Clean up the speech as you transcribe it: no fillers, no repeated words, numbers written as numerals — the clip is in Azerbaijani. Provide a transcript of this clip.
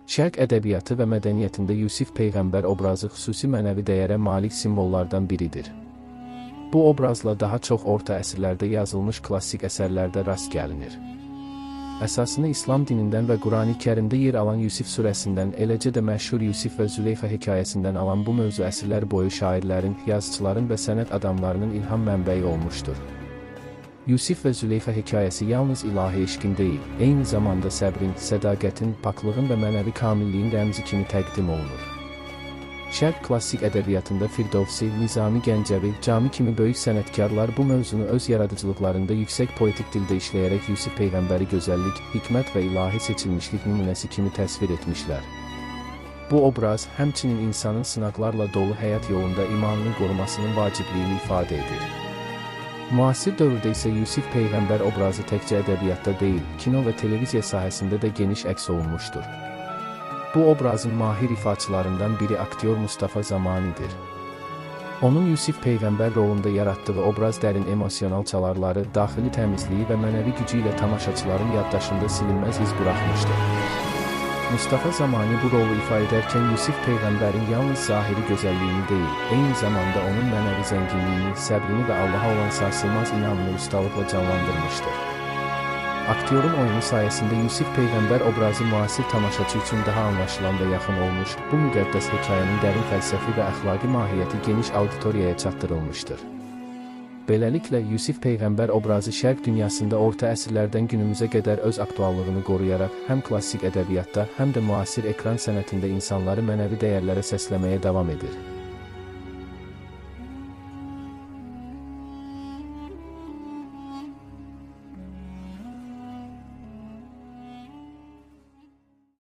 Şərq ədəbiyyatı və mədəniyyətində Yusif Peyğəmbər obrazı xüsusi mənəvi dəyərə malik simvollardan biridir. Bu obrazla daha çox orta əsrlərdə yazılmış klassik əsərlərdə rast gəlinir. Əsasını İslam dinindən və Qurani-Kərimdə yer alan Yusif surəsindən, eləcə də məşhur Yusif və Züleyxa hekayəsindən alan bu mövzu əsrlər boyu şairlərin, yazıçıların və sənət adamlarının ilham mənbəyi olmuşdur. Yusif və Züleyxa hekayəsi yalnız ilahi eşqin deyil, eyni zamanda səbrin, sədaqətin, paklığın və mənəvi kamilliyin rəmzi kimi təqdim olunur. Şərq klassik ədəbiyyatında Firdovsi, Nizami Gəncəvi, Cami kimi böyük sənətkarlar bu mövzunu öz yaradıcılıqlarında yüksək poetik dildə işləyərək Yusif Peyğəmbəri gözəllik, hikmət və ilahi seçilmişlik nümunəsi kimi təsvir etmişlər. Bu obraz, həmçinin insanın sınaqlarla dolu həyat yolunda imanını qorumasının vacibliyini ifadə edir. Müasir dövrdə isə Yusif Peyğəmbər obrazı təkcə ədəbiyyatda deyil, kino və televiziya sahəsində də geniş əks olunmuşdur. Bu obrazın mahir ifaçılarından biri aktyor Mustafa Zamanidir. Onun Yusif Peyğəmbər rolunda yaratdığı obraz dərin emosional çalarları, daxili təmizliyi və mənəvi gücü ilə tamaşaçıların yaddaşında silinməz iz buraxmışdır. Mustafa Zamani bu rolu ifa edərkən Yusif Peyğəmbərin yalnız zahiri gözəlliyini deyil, eyni zamanda onun mənəvi zənginliyini, səbrini və Allaha olan sarsılmaz inamını ustalıqla canlandırmışdır. Aktyorun oyunu sayəsində Yusif Peyğəmbər obrazı müasir tamaşaçı üçün daha anlaşılan və yaxın olmuş, bu müqəddəs hekayənin dərin fəlsəfi və əxlaqi mahiyyəti geniş auditoriyaya çatdırılmışdır. Beləliklə, Yusif Peyğəmbər obrazı Şərq dünyasında orta əsrlərdən günümüzə qədər öz aktuallığını qoruyaraq həm klassik ədəbiyyatda, həm də müasir ekran sənətində insanları mənəvi dəyərlərə səsləməyə davam edir.